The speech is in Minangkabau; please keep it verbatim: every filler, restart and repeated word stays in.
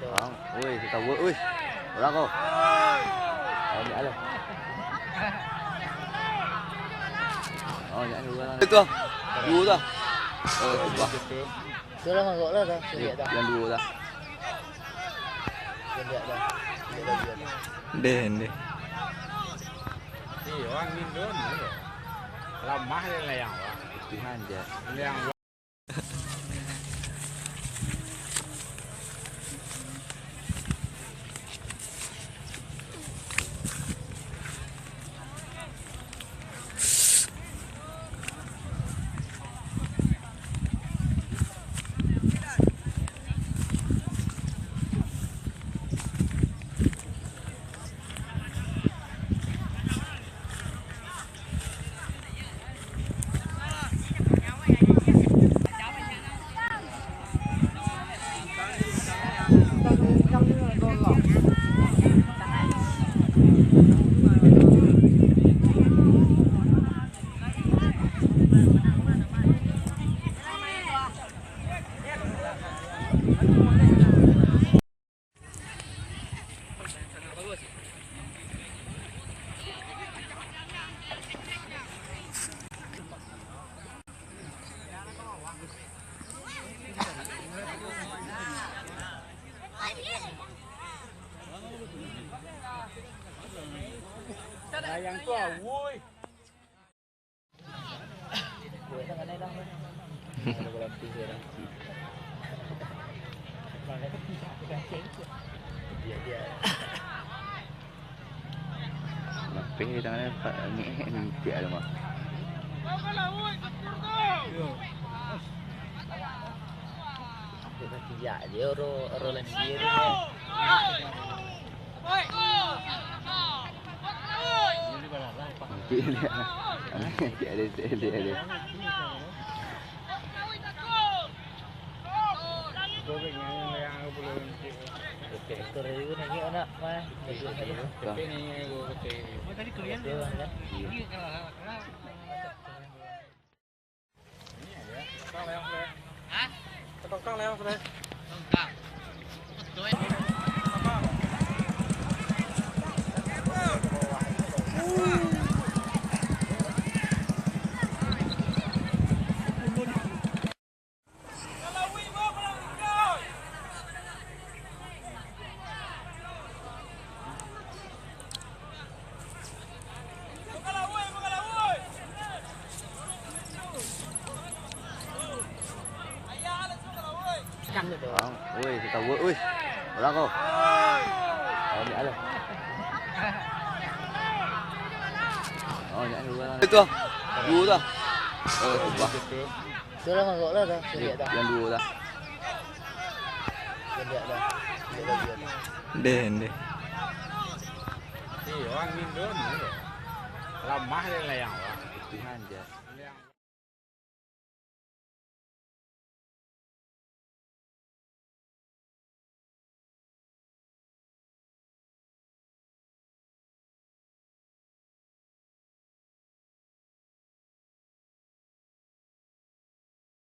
Bang, oi, kita buat, oi. Orang kau. Oh, ni ada. Oh, ni ada orang. Itu ah. Dua dah. Oh, sumpah. Itulah mangkok lah dah. Yang dua dah. Deh, deh. Iyo, angin tu anu, lamah dia layang, Pak. Putihan je. Layang. Layang tu awoi. Lapeh di tangan dia, Pak, ni, eh, mintik ada mah. Aku tak kijak je, oro, oro lansia tu. Mintik dia. Mintik ada, ada, ada. Ekor ribu naik anak, mah. Bang, oi, kita buat, oi. Orang kau. Oh, ni ada. Oh, ni ada orang. Itu ah. Dua dah. Oh, sumpah. Itulah mangkok lah dah. Yang dua dah. Deh, deh. Iyo, angin tu anu, lamah dia layang, Pak. Putihan je.